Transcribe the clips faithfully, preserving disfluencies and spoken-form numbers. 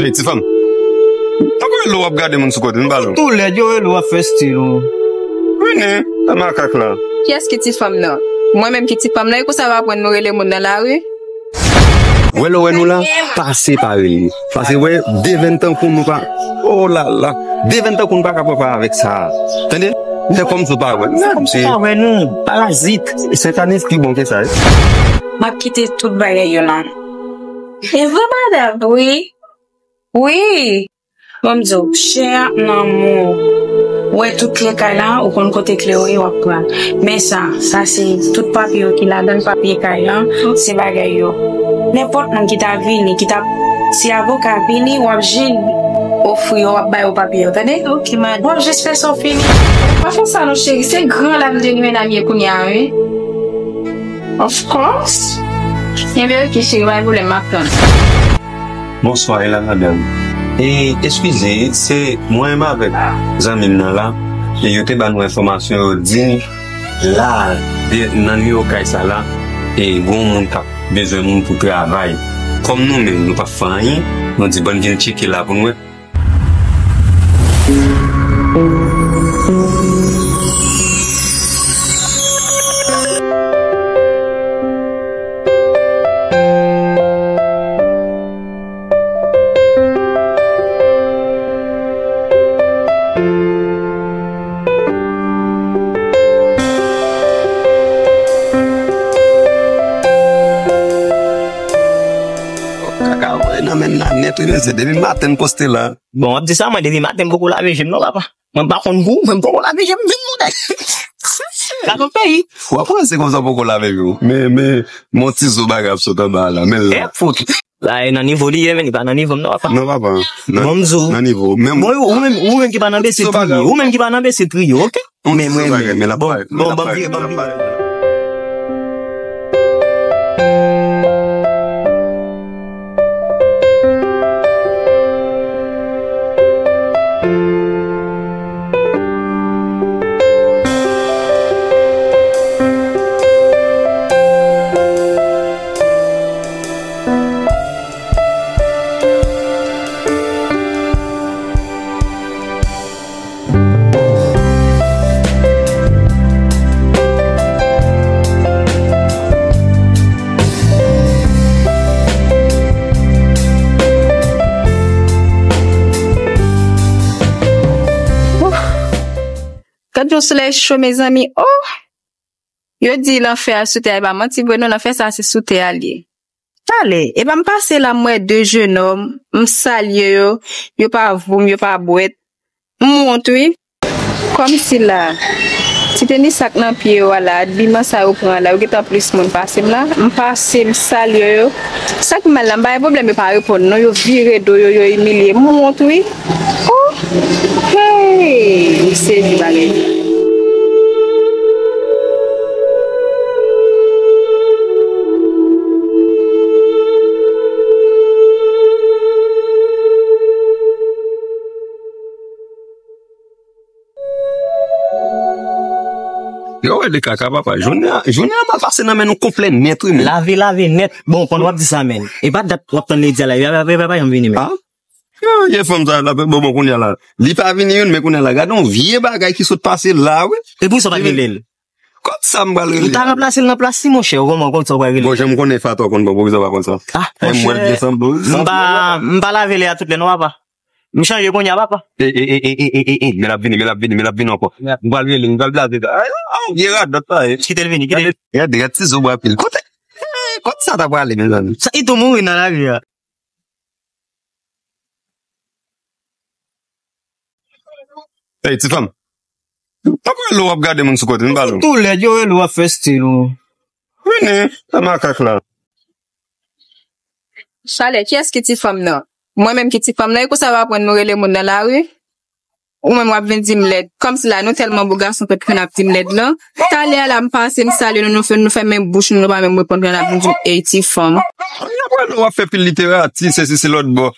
Ey, ti fanm. Tankou rele w ap gade moun sou kote, m pale w. Tou lèd, yo rele w ap fè stil ou. Vini, nan makak la. Kiyès ki ti fanm nan? Mwen menm ki ti fanm nan, e konsa w aprann nou rele moun nan lari? Wè lè w wè nou la, pase pa rele. Pase wè, devenn tankou nou pa. Oh la la. Devenn tankou nou pa ka pran pa avèk sa. Tande? Fè kòmsi w pa wè. Fè kòmsi w pa wè nou, parazit. Sentaniz pi bon ke sa, wi. M ap kite tout bagay yo la. E vre, madanm? Wi. Wi. Bon, m di w, chè a nan men w. Ou wè tout kle kay la, ou konn kote kle yo ye, w ap pran. Men sa, sa se tout papye yo ki ladan l, papye kay la, se bagay yo. Nenpòt moun ki ta vini, ki ta, si avoka vini, w ap jis ofri yo, w ap ba yo papye yo, tande? Ok, madanm. W ap jis fè sa w fini. Pa fè sa non, cheri, se gran lam de medam ye kounye a, wi. Of course. Enben, ok, cheri, pa gen pwoblèm, m ap tann. Bonswa, e la madanm. E, eskize, se mwen menm avèk zanmi m nan la, e yo te ba nou enfòmasyon, yo di la, de, nan nimewo kay sa la, e gon moun k ap bezwen moun pou travay. Kòm nou menm, nou p ap fè anyen, nou di, "Bon, vin tcheke la pou nou wè." Kaka, wè, nan men la nèt, wi, mesye. Depi maten, n poste la. Bon, w ap di sa, mwen, depi maten, m poko lave je m, non, papa. Mwen pa konn gou, mwen poko lave je m menm, non, dèyè. Gade yon peyi. W ap panse konsa poko lave je w. Men, men, men yon ti zo bagay ap sot anba a la, men l la. E fout. La, e nan nivo li ye, men li pa nan nivo m, non, papa. Non, papa. Nan, bon, m di w, nan nivo. Menm, bon, ou menm, ou menm ki pa nan bese, triye. Ou menm ki pa nan bese, triye, ok? Men mwen, men. Bon, bon, bon, bon, bon. Gad yon solèy cho, mezanmi. Oh! Yo di lanfè a sou tè a, e pa manti vre non, lanfè sa se sou tè a l ye. Talè, epa m pase la, m wè de jenòm, m salye yo, yo pa voum, yo pa bwèt. M wont wi. Kòmsi la, ti tenis sa k nan pye yo a la, abiman sa yo pran la, yo gentan plis moun pase m la, m pase, m salye yo. Sa k pi mal la, m pa gen pwoblèm, yo pa reponn non, yo vire do yo, yo imilye m, m wont wi. Oh! Hey! M sezi bagay sa. Yo wè de kaka, papa. Jounen an, jounen an mal pase nan men nou konplè nèt wi, men. Lave, lave nèt. Bon, pandan w ap di sa, men. E pa dat w ap tann ledi a la, epa, epa, epa, epa, janm vini, men. Ah? Yo, vye fanm sa la, bon, bon, kounye a la. Li pa vini youn, men kounye a la. Gade yon vye bagay ki sot pase la, wi. E poukisa w pa t rele l? Kot sa m pral rele? Ou ta ranplase l nan plas li, monchè, ou kòman, kòman sa w pral rele? Bon, jan m konnen Fatou konn bon, poukisa w pa konn sa? Ah, monchè, m pa, m pa lave lè a tout lè non, papa. M chanje kounye a, papa. E, e, men l ap vini, men l ap vini, men l ap vini ankò. M pral rele, m pral blaze. Ay, ay, vye radòt sa, e. Kite l vini, kite l. Gade, gade, gade ti zo bwa pil. Kote, kote sa ta prale, mezanmi? Sa, li tou mouri nan lari a. Ey, ti fanm. Tankou rele w ap gade moun sou kote, m pale w. Tou lèd, yo rele w ap fè stil ou. Vini, nan makak la. Talè, kiyès ki ti fanm nan? Mwen menm ki ti fanm nan, e konsa w aprann nou rele moun nan lari? Ou menm w ap vin di m lèd. Kòmsi la, nou tèlman bo gason pèp ki konn ap di m lèd lan. Talè a la, m pase, m salye nou, nou fè, nou fèmen bouch nou, nou pa menm reponn, la n ap vin di m, ey, ti fanm. Apre nou w ap fè pil literati, sesi, se lòt bò.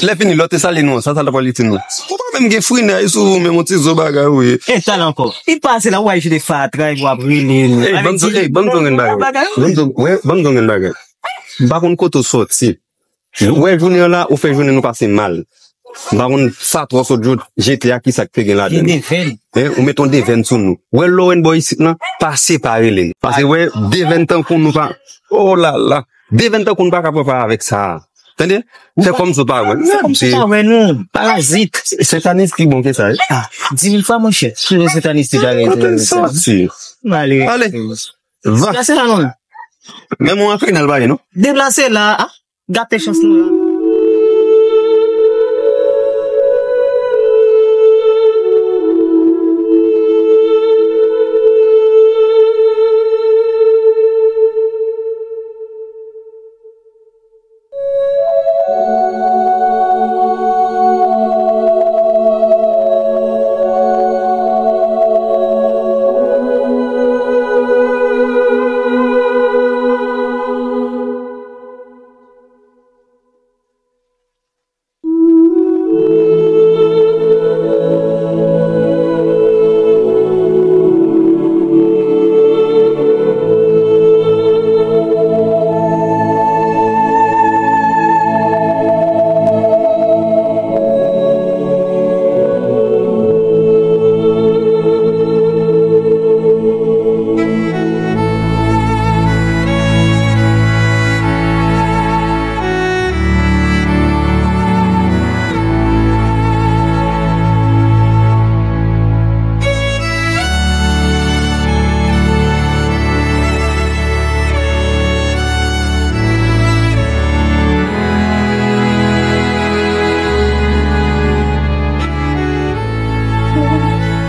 Lè fini, lè w te salye nou an, sa, sa l t ap pral itil nou? Ou pa menm gen frinay sou ou, menm yon ti zo bagay ou ye. E talè ankò. Li pase la, ou al jete fatra, epi w ap rele l. Ey, ban m di, ey, ban m di yon grenn bagay. Ban m di, wi, ban m di yon grenn bagay. M pa konn kote w sòti. Ou wè jounen an la, ou fè jounen nou pase mal. M pa konn sa twò sot jete a, ki sa k te gen ladan. Li devèn. Hein, ou met yon devèn sou nou. Wè lè w wè n bò isit lan, pase pa rele n. Paske wè, devèn tankou nou pa, oh la la. Devèn tankou nou pa ka pran pa avèk sa. Tande? Fè kòmsi w pa wè n. Fè kòmsi w pa wè nou. Parazit. Sentaniz pi bon ke sa, wi. Ah, di mil fwa, monchè. Sou sentaniz te pare. Kote l sòti? Male. Ale. Va. Deplase la, non. Menm yon antre nan l pa gen, non. Deplase la. Ah, gate chans nou la.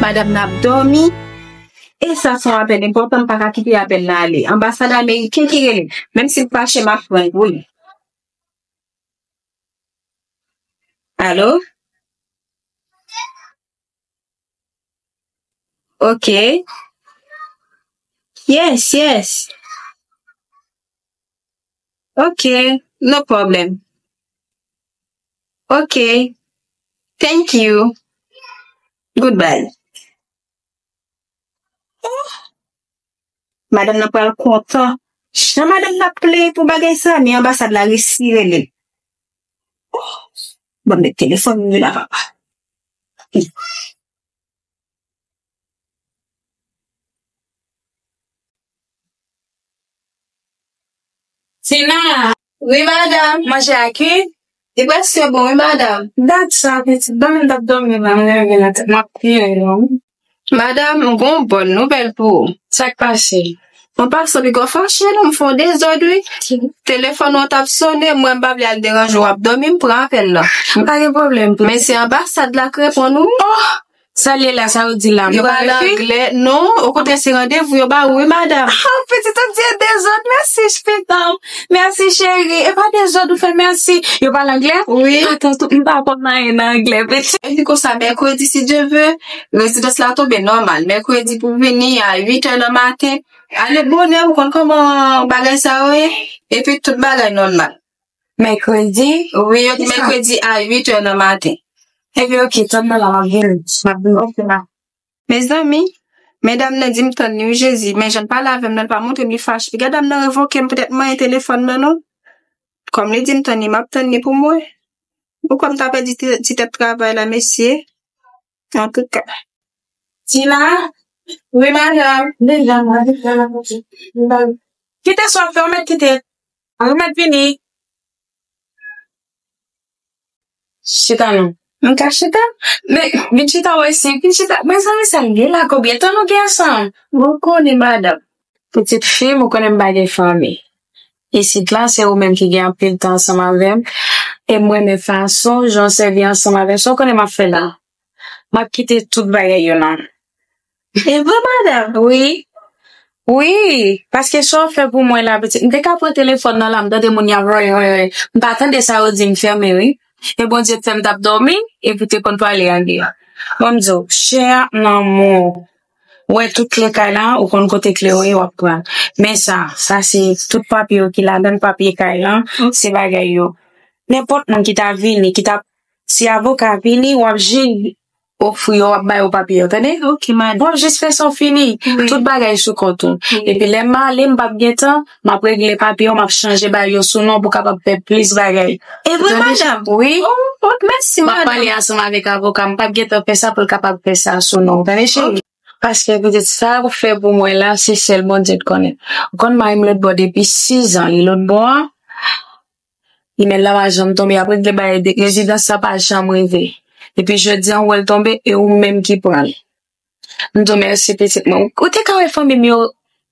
Madanm nan ap dòmi. E sa se yon apèl enpòtan, m pa ka kite apèl la ale. Anbasad ameriken ki rele. Menm si m fache, m ap pran l pou li. Alo? Ok. Yes, yes. Ok, no problem. Ok. Thank you. Goodbye. Oh! Madanm nan pral kontan. Jan madanm nan ap plenyen pou bagay sa, men anbasad la resi rele l. Oh! Ban m met telefòn mwen la, papa. Tina! Wi, madanm. Manje a ki? Li prèske bon, wi, madanm. Dat sa, pitit. Dòmi m t ap dòmi la, m leve nan tèt, m ap kriye, non. Madanm, m gon bòn nouvèl pou ou. Sa k pase? Mwen pa santi kò fache non, m fè yon dezòd wi. Telefòn ou an t ap sonnen, mwen m pa vle al deranje w ap dòmi, m pran apèl lan. Pa gen pwoblèm. Men se anbasad la k reponn ou. Oh! Sa l ye la, sa yo di la? Yo pale anglè? Non, okontrè se randevou yo ba ou wi, madanm. Oh, pitit, ou di e dezòd, mèsi, pitit. Mèsi, cheri. E pa dezòd ou fè, mèsi. Yo pale anglè? Wi. Atann, m pa konn anyen nan anglè, pitit. Epi konsa, mèkredi, si Dye vle, rezidans la tonbe nòmal. Mèkredi pou vini a uit è nan maten. Ale bonè, ou konn kòman bagay sa yo ye. Epi tout bagay nòmal. Mèkredi? Wi, yo di mèkredi a uit è nan maten. Epi, oke, tann mwen la, m ap vini. M ap vini. Oke, ma. Mezanmi, medam nan di m tann li wi Jezi, men jan l pale avè m nan, l pa montre m li fache. Piga dam nan revoke m poutèt manyen telefòn nan non. Kòm li di m tann li, m ap tann li pou mwen. Ou kwè m ta pèdi ti, ti tèt travay la, mesye? Antouka. Tina? Wi, madanm. Deja, mwen, deja, mwen, mwen. Kite sa w ap fè, ou mèt kite. Ou mèt vini. Chita non. M ka chita? Men, vin chita wè si, vin chita. Mezanmi, sa l ye la, konbyen tan nou gen ansanm? Ou konnen, madanm. Pitit fi m, ou konnen m pa gen fanmi. Isit la, se ou menm ki gen anpil tan ansanm avè m. E m renmen fason jan w sèvi ansanm avè m. Sa w konnen m ap fè la? M ap kite tout bagay yo la. E vre, madanm? Wi. Wi, paske sa w fè pou mwen la, pitit. M te ka pran telefòn nan la, m tande moun y ap woy, woy, woy. M pa tande sa yo di, m fèmen, wi. E Bondye t fè m t ap dòmi, epi w te konn pale anglè. Bon, m di w, chè a, lanmou. Ou wè tout kle kay la, ou konn kote kle yo ye, w ap pran. Men sa, sa se tout papye yo ki ladan l, papye kay la, se bagay yo. Nenpòt moun ki ta vini, ki ta, si avoka vini, w ap jwenn ofri yo, w ap ba yo papye yo, tande? Ok, madanm. W ap jis fè sa w fini. Wi. Tout bagay sou kont ou. Wi. Epi lè m ale, m p ap gen tan, m ap regle papye yo, m ap chanje ba yo sou non pou kapab fè plis bagay. E vre, madanm? Wi. Oh, oh, mèsi, madanm. M ap pale ansanm avèk avoka m, m p ap gen tan fè sa pou l kapab fè sa sou non w, tande, cheri? Ok. Paske pitit, sa ou fè pou mwen la, se sèl Bondye k konnen. Ou konn mari m lòt bò depi sis an, li lòt bò an. Imèl la pa janm tonbe, apre gen bagay de rezidans sa pa janm rive. Epi jodi an, ou wè l tonbe, e ou menm ki pran l. M di w mèsi, pitit mwen. Ou te ka wè fanmi m yo,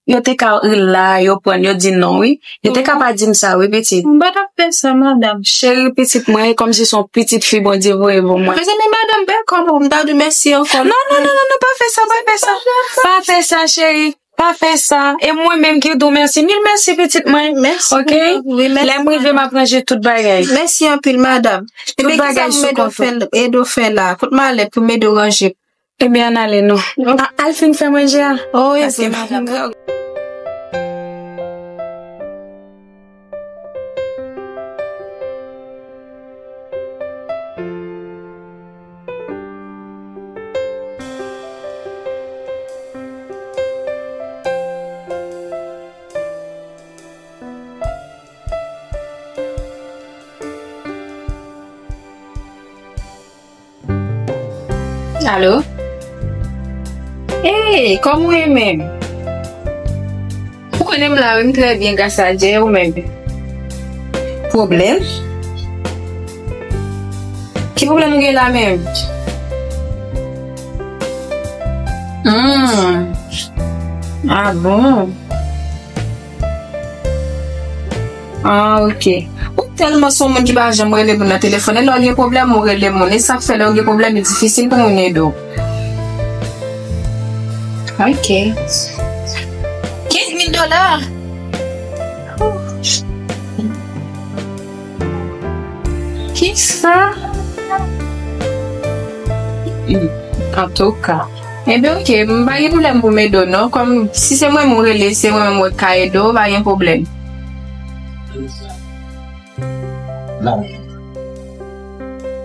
yo te ka ri la, yo pran l, yo di non, wi. Yo te ka pa di m sa, wi, pitit. M pa t ap fè sa, madanm. Cheri, pitit mwen, e kòmsi se yon pitit fi Bondye voye pou mwen. Mezanmi, madanm, bèl kòman m ta di mèsi ankò. Non, non, non, non, non, pa fè sa, pa fè sa. Pa fè sa, cheri. Pa fè sa. E mwen menm ki di w mèsi. Mil mèsi, pitit mwen. Mèsi. Ok? Wi, mèsi, madanm. Lè m rive, m ap ranje tout bagay. Mèsi anpil, madanm. Tout bagay sou kont ou. Ebyen, kisa m ede w fè, ede w fè la? Kot malèt pou m ede w ranje? Ebyen, ann ale non. Ok. A, al fin fè manje a. Oh, wi, paske madanm. Alo? Hey, kòman w ye menm? Ou konnen m la wi, m trè byen gras a Dye, ou menm? Pwoblèm? Ki pwoblèm ou gen la menm? Hmm. Ah bon? Ah, ok. Ou tèlman se yon moun ki pa janm rele moun nan telefòn. E lè w gen pwoblèm, ou rele moun. E sa k fè lè w gen pwoblèm, li difisil pou moun ede w. Ok. Kenz mil dola? Kisa? Hmm, antouka. Enben, ok, m pa gen pwoblèm pou m ede w, non. Kòm si se mwen menm ou rele, se mwen menm mwen k ka ede w, pa gen pwoblèm.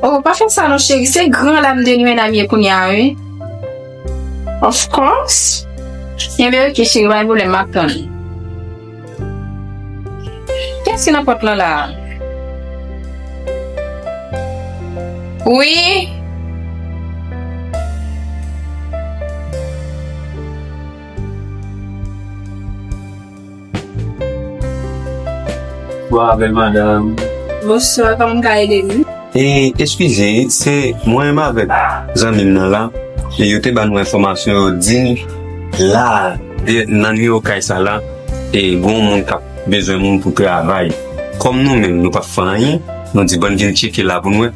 Oh, pa fè sa non, cheri. Se gran lam de nwen n ap ye kounye a, wi. Of course. Enben, ok, cheri, pa gen pwoblèm, m ap tann. Kiyès ki nan pòt lan la a? Wi. Bonswa, bèl madanm. Bonswa, kòman m ka ede nou? E, eskize, se mwen menm avèk zanmi m nan la, e yo te ban nou enfòmasyon, yo di n la, de, nan nimewo kay sa la, e gen yon moun k ap bezwen moun pou travay. Kòm nou menm, nou p ap fè anyen, nou di, "Ban n vin tcheke la pou n wè."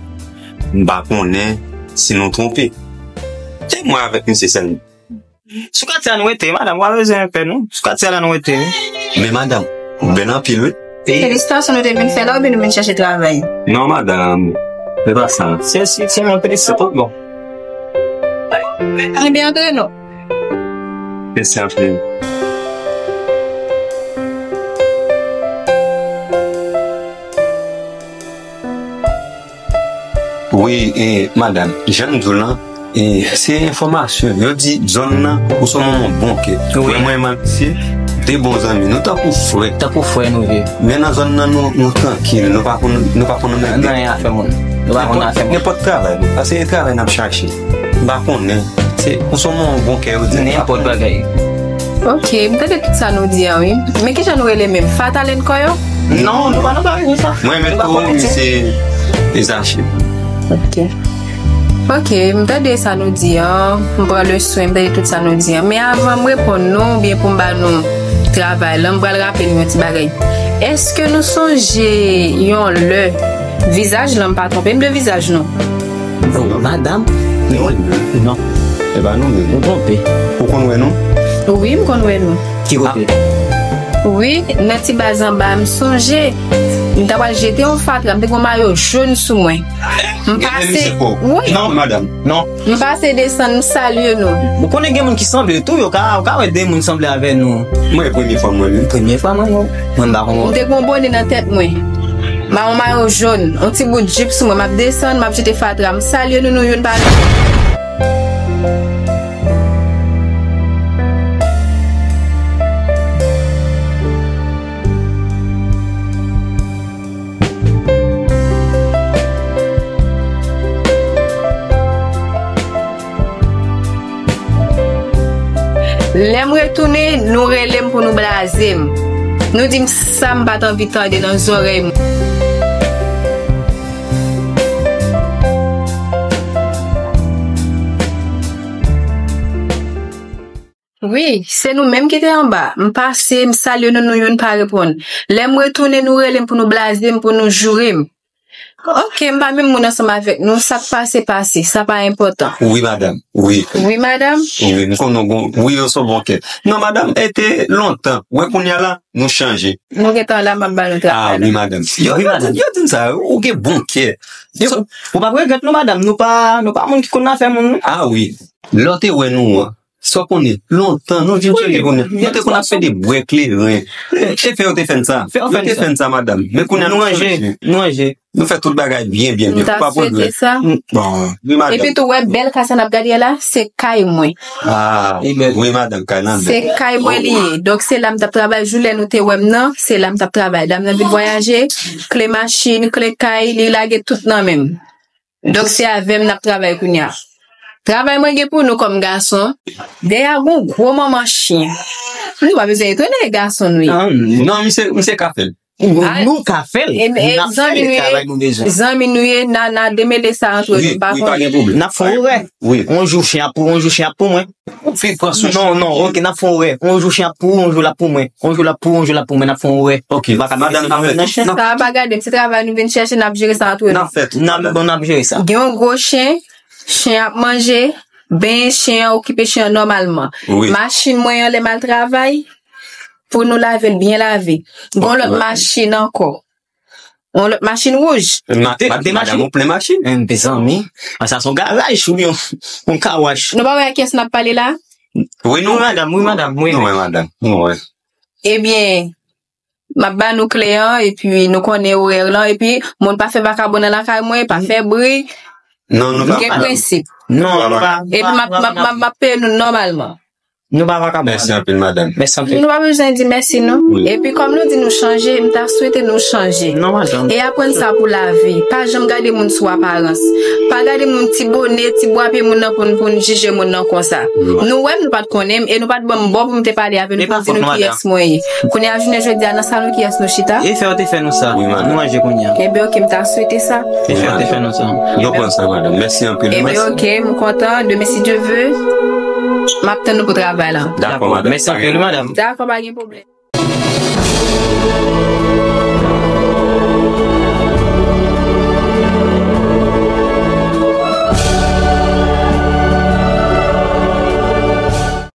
M pa konnen si nou twonpe. Se mwen avèk misye sèlman. Sou katye a nou rete, madanm, ou pa bezwen pè non. Sou katye a la nou rete, wi. Men madanm, ou bèl anpil, wi. Felisitasyon, nou te vin fè la oubyen nou vin chèche travay? Non, madanm, se pa sa. Se, se, se mwen, felisitasyon, tout bon. Ebyen, antre non. Mèsi anpil. Wi, e, madanm, jan m di w lan, e, se enfòmasyon. Yo di zòn nan, ou se yon moun bon kè. Wi. Vrèman, misye, de bon zanmi. Nou tankou frè. Tankou frè nou ye. Men nan zòn nan, nou, nou trankil. Nou pa konn, nou pa konn anmède. Nan anyen afè moun. Nou pa konn afè moun. Nenpòt, nenpòt travay, nou. Paske e travay n ap chache. M pa konnen. Se, ou se yon moun bon kè, yo di. Nenpòt bagay. Ok, m tande tout sa nou di a, wi. Men kijan nou rele menm? Fatal and Koyo? Non, nou pa nan bagay konsa. Mwen menm tou, misye Ezachi. Ok. Ok, m tande sa nou di an, m pran leson, m tande tout sa nou di an. Men avan m reponn nou, oubyen pou m ba nou travay lan, m pral raple nou yon ti bagay. Èske nou sonje yon lè, vizaj lan, m pa twonpe m de vizaj non? Oh, madanm? Non. Non. E pa nou menm. Ou twonpe. Ou konn wè nou? Wi, m konn wè nou. Ki kote? Wi, nan ti baz anba, m sonje. M ta pral jete yon fatra, m te gen yon mayo jòn sou mwen. M pase, wi. Non, madanm, non. M pase desann, m salye nou. Ou konnen gen moun ki sanble tou, yo ka, yo ka wè de moun sanble avè nou. Mwen, e premye fwa mwen, wi. Premye fwa mwen, mwen. Mwen, m pa konn. M te gen yon bone nan tèt mwen. M a yon mayo jòn, yon ti bout jip sou mwen, m ap desann, m ap jete fatra, m salye nou, nou youn pa youn. Lè m retounen, nou rele m pou nou blaze m. Nou di m sa m pa t anvi tande nan zòrèy mwen. Wi, se nou menm ki te anba. M pase, m salye nou, nou youn pa reponn. Lè m retounen, nou rele m pou nou blaze m, pou nou joure m. Oke, m pa menm moun ansanm avèk nou, sa k pase, pase, sa pa enpòtan. Wi, madanm, wi. Wi, madanm. Wi, m konnen w gon, wi, w se yon bon kè. Non, madanm, e te lontan, wè kounye a la, nou chanje. Nou gentan la, m ap ba nou travay la. Ah, wi, madanm. Yo, yo, yo di m sa, ou gen bon kè. Yo, ou p ap regrèt non, madanm, nou pa, nou pa moun ki konn afè moun, non. Ah, wi. Lè w te wè nou an, sa w konnen, lontan, nou vin chanje kounye a. Nou te konn ap fè de bwè kleren. Se fè yo te fè n sa. Yo te fè n sa, madanm. Men kounye a nou chanje. Nou ranje, nou ranje. Nou fè tout bagay byen, byen, byen. Ou pa pran grenn. Bon, wi, madanm. Epi tou, wè, bèl kay sa n ap gade a la, se kay mwen. Ah, wi, madanm, kay nan bèl. Se kay mwen li ye. Donk, se la m t ap travay. Jou lè nou te wè m nan, se la m t ap travay. Dam nan vin vwayaje, kle machin, kle kay, li lage tout nan men m. Donk, se avè m n ap travay kounye a. Travay mwen gen pou nou kòm gason. Dèyè a gon gwo manman chen. Nou pa bezwen etone, gason nou ye. Ah, non, misye, misye ka fè l. Nou ka fè l. E, e, zanmi nou ye, zanmi nou ye, n a, n a demele sa antre nou, pa konnen. N ap fè yon orè. Yon jou chen ap pou, yon jou chen ap pou mwen. Non, non, oke, n ap fè yon orè. Yon jou chen ap pou ou, yon jou l ap pou mwen. Yon jou l ap pou ou, yon jou l ap pou mwen, n ap fè yon orè. Oke, madanm, n ap fè tout. Sa pa gade m, se travay nou vin chèche, n ap jere sa antre nou. N ap fè tout, madanm. Bon, n ap jere sa. Gen yon gwo chen, chen ap manje, benyen chen an, okipe chen an nòmalman. Wi. Machin mwen an, lè m al travay, pou nou lave l byen lave. Gon lòt machin ankò. Yon lòt machin wouj. Madanm, ou plen machin? Mezanmi, sa se yon garaj oubyen yon, yon car wash. Nou pa wè a kiyès n ap pale la? Wi, nou wè, madanm, wi, madanm, wi. Nou wè, madanm, nou wè. Ebyen, m ap ba nou kle an, epi nou konnen orè lan, epi moun pa fè vakabon nan lakay mwen, pa fè bri. Non, nou pa, madanm. M gen prensip. Non, nou pa. Epi m ap, m ap, m ap, m ap peye nou nòmalman. Nou pa vakabon. Mèsi anpil, madanm. Mèsi anpil. Nou pa bezwen di mèsi, non. Wi. Epi, kòm nou di nou chanje, m ta swete nou chanje. Non, madanm. E aprann sa pou lavi. Pa janm gade moun sou aparans. Pa gade moun ti bonè, ti bwa pye moun nan pou n, pou n jije moun nan konsa. Wi. Nou wè m, nou pa t konnen m, e nou pa t ban m bò pou m te pale avè nou, pou m di nou kiyès mwen ye. Kounye a, jounen jodi a, nan salon kiyès nou chita? E fè yo te fè nou sa. Wi, madanm. Nou manje kounye a. Ebyen, oke, m ta swete sa. E fè yo te fè nou sa. Nou pran sa, madanm. Mèsi anpil. Ebyen, oke, m kontan. Demen, si Dye ve, m ap tann nou pou travay la. Dakò, madanm. Mèsi anpil, madanm. Dakò, pa gen pwoblèm.